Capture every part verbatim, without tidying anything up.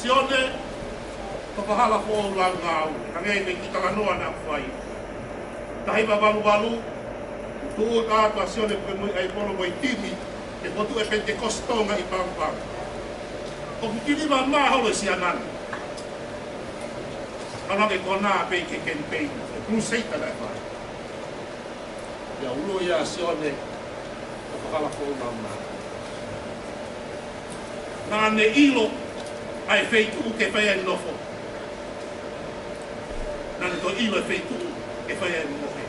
Sione Tokahala Foʻou Laungāue, hangē ko e kiʻi talanoa naʻa ku fai. Taha hiva valu valu, tuʻu atu ʻa Sione Pukemui ʻAipolo mo e timi, ki he potu ʻo e Pentecost Tonga ʻi Pago Pago. ʻOku kiliva mā holo e siana ni. Hanga ke konā pē ki he campaign, e crusade naʻe fai. Pea ulo ia ʻa Sione Tokahala Foʻou Laungāue. Naʻa ne ʻilo ʻa e feituʻu ke fai ai e nofo. Naʻa ne toe ʻilo e feituʻu ke fai ai e mohe.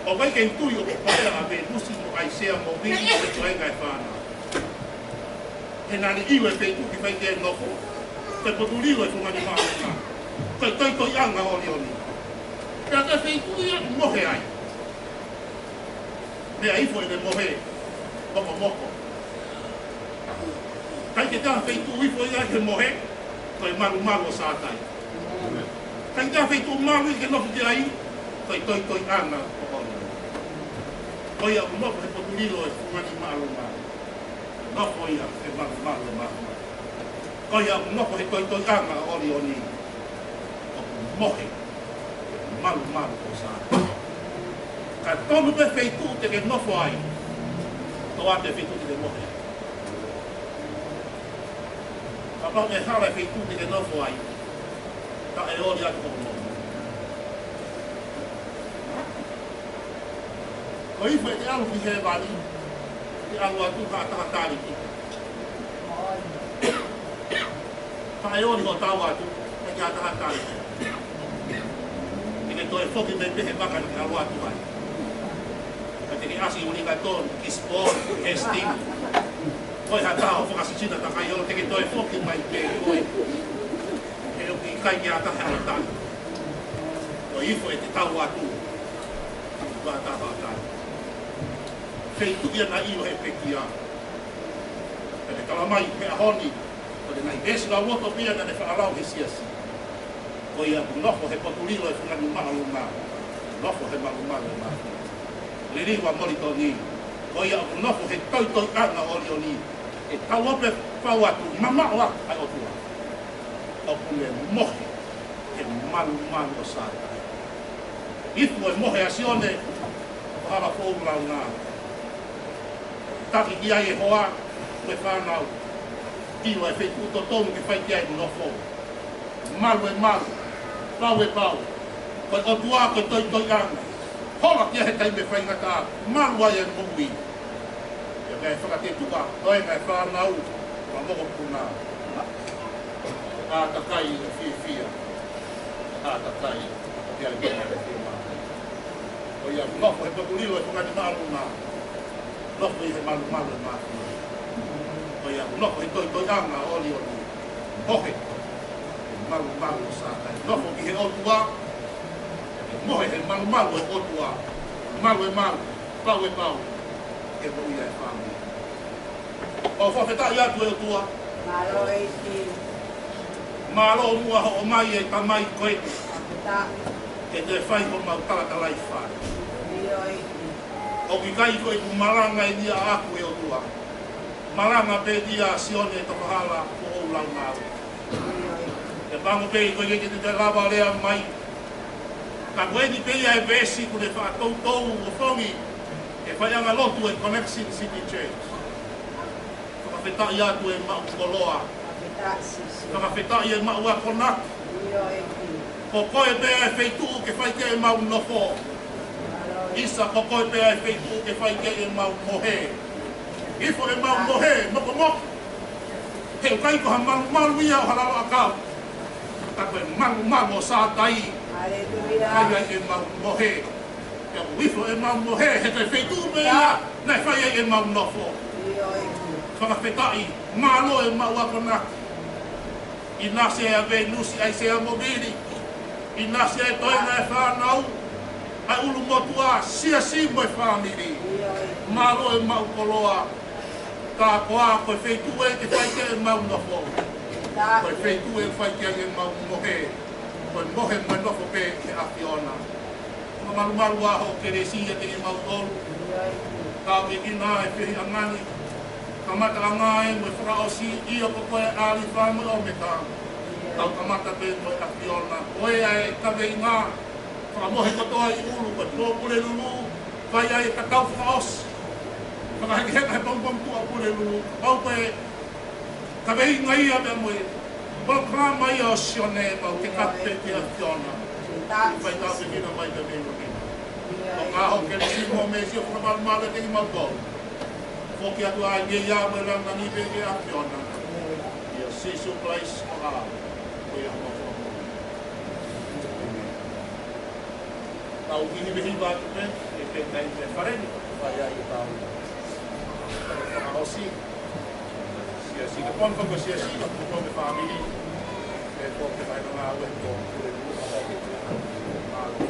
ʻOku ʻikai ke u tui ʻoku paea ʻa Venusi mo ʻAisea mo Vili mo e toenga e fānau. He naʻa ne ʻilo e feituʻu ke fai ki ai e nofo, ko e potu lilo ʻo e Fungani Māʻolunga, ko e toitoiʻanga ʻo ʻOlioni. Pea ko e feituʻu ia ʻoku mohe ai. Meʻa ifo ʻene mohe, mokomoko. ʻIkai ke ʻi ai ha feituʻu ifo ia ke mohe, ko e malumalu ʻo Sātai. ʻIkai ke ʻi ai ha feituʻu malu ia ke nofo ki ai, ko e toitoiʻanga ʻo ʻOlioni. Ko ia ʻoku nofo he potu lilo ʻo e Fungani Māʻolunga, nofo ia he malumalu ʻo Māfimafi. Ko ia ʻoku nofo he toitoiʻanga ʻo ʻOlioni, ʻoku mohe he malumalu ʻo Sātai. Ka tonu pē feituʻu te ke nofo ai, toʻo atu e feituʻu te ke mohe ai. Kapau ʻe hala e feituʻu te ke nofo ai, taʻeoli atu hoʻo nofo. Ko e ifo ʻete ʻalu ki hēvani, te ʻalu atu ha taha tali ki. Taʻeoli hoʻo tau atu, ʻikai ha taha tali ki. Te ke toe foki mai pē he vaka naʻa ke ʻalu atu ai. Ka te ke ʻasi ʻi Wellington, Gisborne, Hastings. Ko e ha taha ʻoku fakasisina takai ʻo te ke toe foki mai pē koe. He ʻoku ʻikai ke ʻi ai ha taha ʻe tali. Ko e ifo ʻete tau atu, ʻoku ʻi ai ha taha ʻe tali. Feituʻu ia naʻe ʻilo he pekia. Pea ne tala mai he ʻaho ni, ko e ngaahi veesi lauloto pē ia naʻa ne faʻa lau he siasi. Ko ia ʻoku nofo he potu lilo ʻo e Fungani Māʻolunga, nofo he malumalu ʻo Māfimafi. Liliu ʻa Molitoni, ko ia ʻoku nofo he toitoiʻanga ʻo ʻOlioni, ʻe tau ope fau atu, mamaʻo ʻa e ʻOtua. ʻOku ne mohe he malumalu ʻo Sātai. Ifo e mohe ʻa Sione Tokahala Foʻou Laungāue. Taki ki ai e hoa mo e fānau. ʻIlo e feituʻu totonu ke fai ki ai e nofo. Malu e malu, pau e pau. Ko e ʻOtua ko e toitoiʻanga. Hola ki ai he taimi faingataʻa, malu ai e moʻui. Pea mei he fakatetuka, toenga e fānau, mo e mokopuna. ʻAtakai e fiefia. ʻAtakai, ʻoku ʻi ai e fiemālie. Ko ia ʻoku nofo he potu lilo ʻo e Fungani Māʻolunga, nofo ʻi he malumalu ʻo Māfimafi. Ko ia ʻoku nofo he toitoiʻanga ʻo ʻOlioni, mohe he malumalu ʻo Sātai. Nofo ki he ʻOtua, mohe he malumalu ʻo e ʻOtua. Malu e malu, pau e pau, ke moʻui ai e fāmili. ʻOku ou fakafetaʻi atu, ʻe ʻOtua. Mālō ʻEiki. Mālō muʻa hoʻo ʻomai e tamai ko eni. Fakafetaʻi. Ke toe fai homau talatalaifale. ʻIo ʻEiki. ʻOku ʻikai ko ʻeku malanga eni ʻaʻaku, ʻe ʻOtua. Malanga pē ia ʻa Sione Tokahala Foʻou Laungāue. ʻIo ʻEiki. Pea pango pē ko ia ke te lava lea mai. Ka ko eni pē ia e veesi kuo ne faʻa toutou ʻo fongi ʻe he faiʻanga lotu ʻo e Connection City Church. Fakafetaʻi atu e maʻu koloa. Fakafetaʻi Sīsū. Fakafetaʻi e maʻu akonaki. ʻIo ʻEiki. Ko koe pē ʻa e feituʻu ke fai ki ai e mau nofo. ʻIsa, ko koe pē ʻa e feituʻu ke fai ki ai e mau mohe. Ifo e mau mohe, mokomoko. He ʻoku ʻikai ko ha malumalu ia ʻo ha lalo ʻakau. Ka ko e malumalu ʻo Sātai. Haleluia. Fai ai e mau mohe. Pea ʻoku ifo e mau mohe, he ko e feituʻu pē ia naʻe fai ai e mau nofo. ʻIo ʻEiki. Fakafetaʻi, mālō e maʻu akonaki. ʻInasi ʻa Venusi, ʻAisea mo Vili. ʻInasi e toenga e fānau. ʻA e ʻulumotuʻa, siasi mo e fāmili. ʻIo ʻEiki. Mālō e maʻu koloa. Ka ko e feituʻu ē ke fai ki ai e mau nofo. Ko e feituʻu ē fai ki ai e mau mohe. Ko e mohe mo e nofo pē ki he ʻAfiona. Fakamalumalu ā hoʻo kelesi ʻiate kimautolu. Ka ʻoku ʻi ai e fehiʻanganaki. Kamataʻanga ē mo e fakaʻosi, ʻio ko koe ʻa e ʻAlifa mo e ʻOmeka. Tau kamata pē mo e ʻAfiona, ko e ʻa e kaveinga fakamohe kotoa ʻi ʻulu, ko e Pōpule Lulu, fai ai e tatau fakaʻosi. Fakahekeheka he pongipongi tuʻa Pule Lulu, kapau ko e kaveinga ia pea mo e polokalama ia ʻo Sione, mau ke kape ki he ʻAfiona. Fai tāpuekina mai pē mei ʻolunga. ʻO ka ʻoku ke lisi mo me sio fakamalumalu ʻiate kimautolu. Foki atu ai ʻa e iā mo e lāngilangi pē ki he ʻAfiona. ʻIa Sīsū Kalaisi ko e ʻAlo, ko e ʻAlo. Tau kiʻi hivehiva atu pē, ʻe ke kai pē fale ni, fai ai ʻetau fakaʻosi. Siasi, ka pon pako siasi, ka pon pako fāmili. ʻE pon pako fai ngāue, pon pule lu, ka pon pako.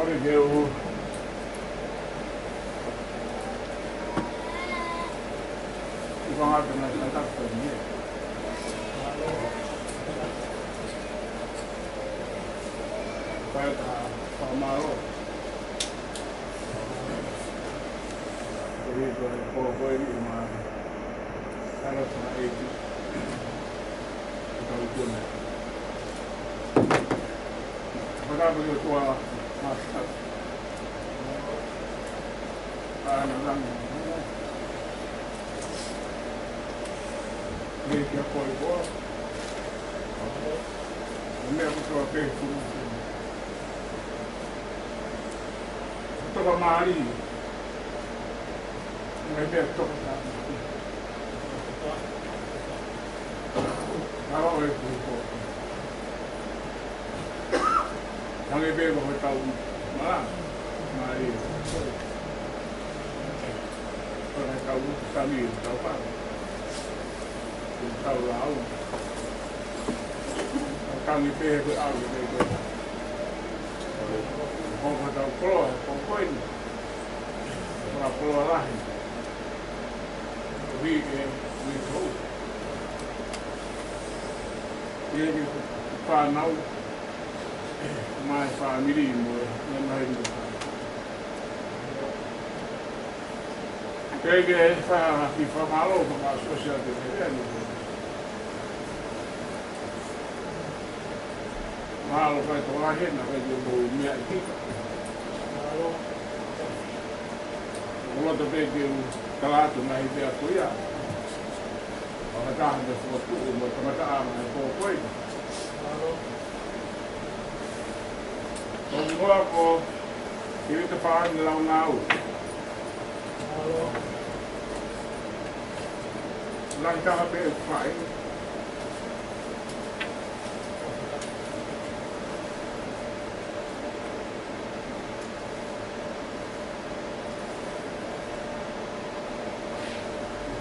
Ke u, u kanga te ngai kata ko ni. Kae ta fakamālō. Ko ni ko e pō ko eni ma ala sa eki. Ko tau kona. Maka ko tua ma. Ana lang. Ni kia koi ko. Mea ko tua pe kunu. Toka mali. Ngai pea toka. Nalo e kuko. Tangi pe mo tau. Mala. Mali. Ko na tau tangi tau pa. Tau lau. Tangi pe ko au pe ko. Ko ka tau koloa, ko koe ni. Ko ka koloa lahi. Ko hi ke, hi ko. Ia ke whānau, mai fāmili mo e, mai mai mo. Ke ke fa, ki fakamālō, ko ka sosial ke ke, ia ni. Mahalo kai tō lahi na kai ke mou mea i tika. Mahalo. Ko loto pē ke u tala atu mai pē atu ia. Fakataha me fotu mo kamata anga e pō ko ē. Mahalo. Ko mua ko Tēvita Faʻani Laungāue. Lahi taha pē e fai.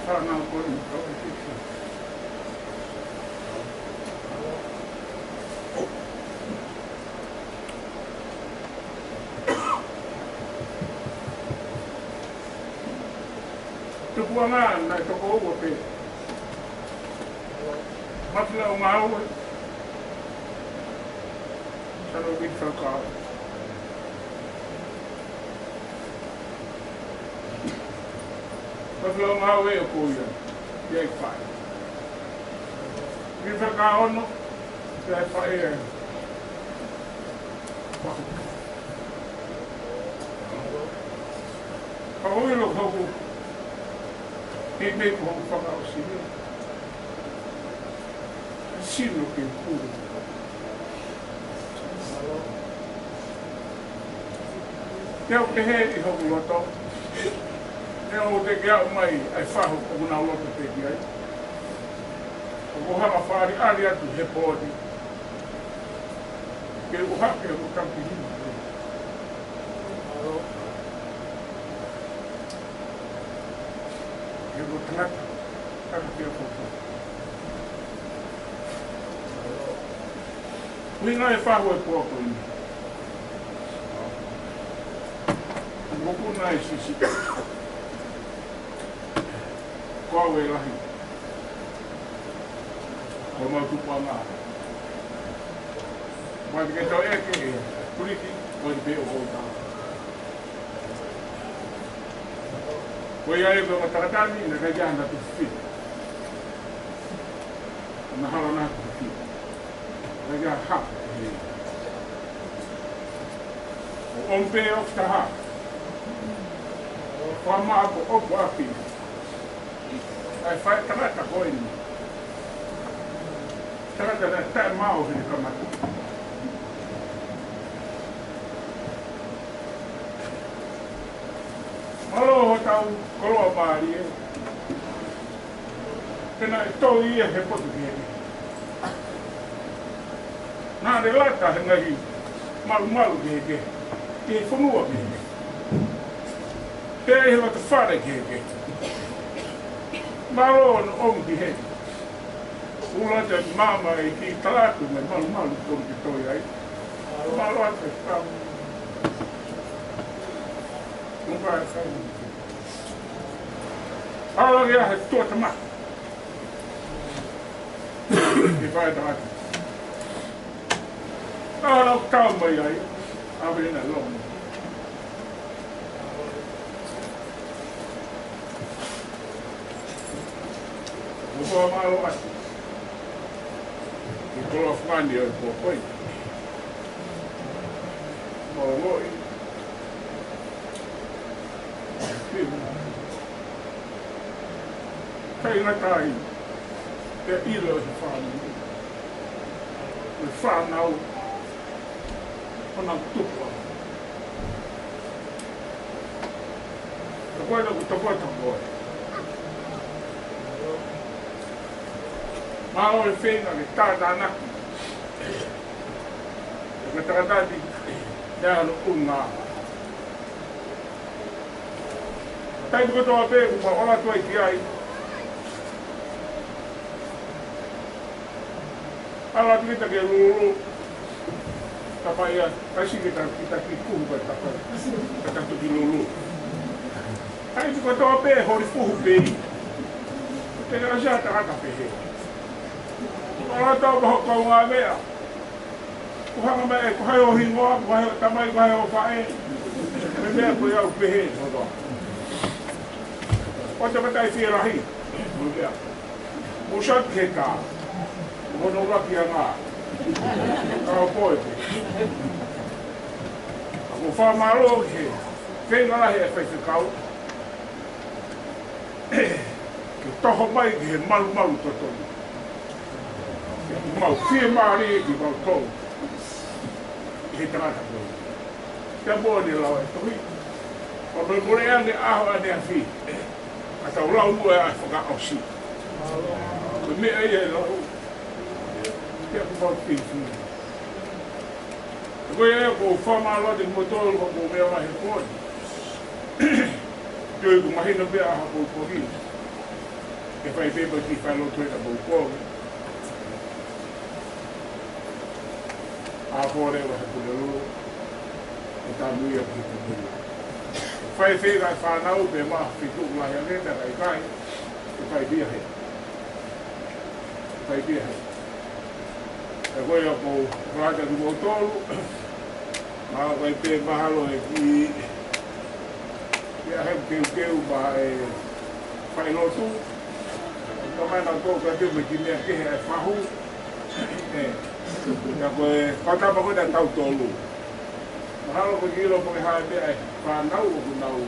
Fānau ko eni, kau ki. Tupuʻanga naʻe toko ua pē. Mafila o ngāue. Sano ki fakao. Mafila o ngāue o ko ia. Ia i fai. Ki fakao no. Ia i fai e. Ka ʻoku ʻilo hoku. He me ko hoku fakaʻosi. Sino ke pulu. Te u pehē ʻi hoku loto. Te u te ke aʻu mai, ʻai fahu ʻoku nau loto pē ki ai. ʻOku hanga fāri ali atu he pōti. Ke u hake ʻo tapu hima. Ke u tangata, tapu kia koko. Ui ngai fahu e pō ko eni. Moku nai sisi. Ko au e lahi. Ko mau tupuʻanga. Mau ke tau ʻeke e tuliki, ko e pē o kouta. Ko ia e ko e matakatani, na kai ana tu fi. Na hala na tu fi. Naʻe ʻi ai ha. ʻO ʻompe ʻo taha. Fama ko ʻoku afi. ʻAi fai tangata ko eni. Tangata na taʻe mau he kamata. Mālō hotau koloa mālie. Pea naʻe tō ia he potu kehekehe. Naʻe lata he ngaahi malumalu kehekehe, ki he fonua kehekehe. Pea ʻi he loto fale kehekehe. Mālō ʻomi ki he. ʻUla te mama e ki talatu me malumalu tonu ke toi ai. Mālō atu e kau. ʻAla ia he tuʻa tama. Ke fai tangata. ʻAla ʻo kau mai ai. ʻAve na longo. Mo kua mālō atu. Ki koloa fungani ʻo e pōpoi. Mo ngoi. Kai ngata ai, te ilo he fānau. He fānau, ʻo nau tupu. Ka ko e na ku tapa ta ko e. Mālō e feinga ke tātānaki. Ka takatati, te alo unga. Taimi kotoa pē, kuo ma ʻola atu ai ki ai. ʻAla atu kita ke lolo. Tapa ia, kae siʻi kita, kita ki kuhu ka tapa. Ka tatu ki lolo. Taimi kotoa pē, holi fuhu pē. Te na sia takata pehē. ʻAla atu ʻo maho kau ngā meʻa. Ko hanga mai, ko hai ʻo hingoa, ko hai ʻo tamai, ko hai ʻo faʻē. Ko e meʻa ko ia ʻoku pehē, no to. ʻO te matai fie lahi. Mo ia. Mo sat ke ka. Mo no la ki anga. Ka o poe. Ko fakamālō ki he feinga lahi e faifekau. Ke toho mai ki he malumalu totonu. Mau fiemālie ki mau tau. He tangata ko ia. Kia moa ni lau e tohi. Ko mole mole ange ʻaho ʻaneafi. Ka tau lau mo e ʻai fakaʻosi. Ko e meʻa ia e lau. Kia ku mau fifi. Ko ia ko fakamālō atu ki moutolu ko e meʻa mai he pō ni. Tui ku mahino pē ʻa ha pō pō ni. Ke fai pē paki fai lotu e ta pō pō ni. ʻA pō leva he pule lulu. E ta nui a ki he pule lulu. Fai fē kai fānau pē ma fitu lahi ange ta kai kai. Ke fai pia he. Fai pia he. Ko ia ko Rata ki moutolu. Ma ko e pē mahalo e ki, ki a he keukeu ma e fai lotu. Ka mai na ko ka te me ki mea ke he fahu. E. Ia ko e kata ma ko na tau tolu. Mahalo ko ki lo ko e hae pē ai. Fānau ʻoku nau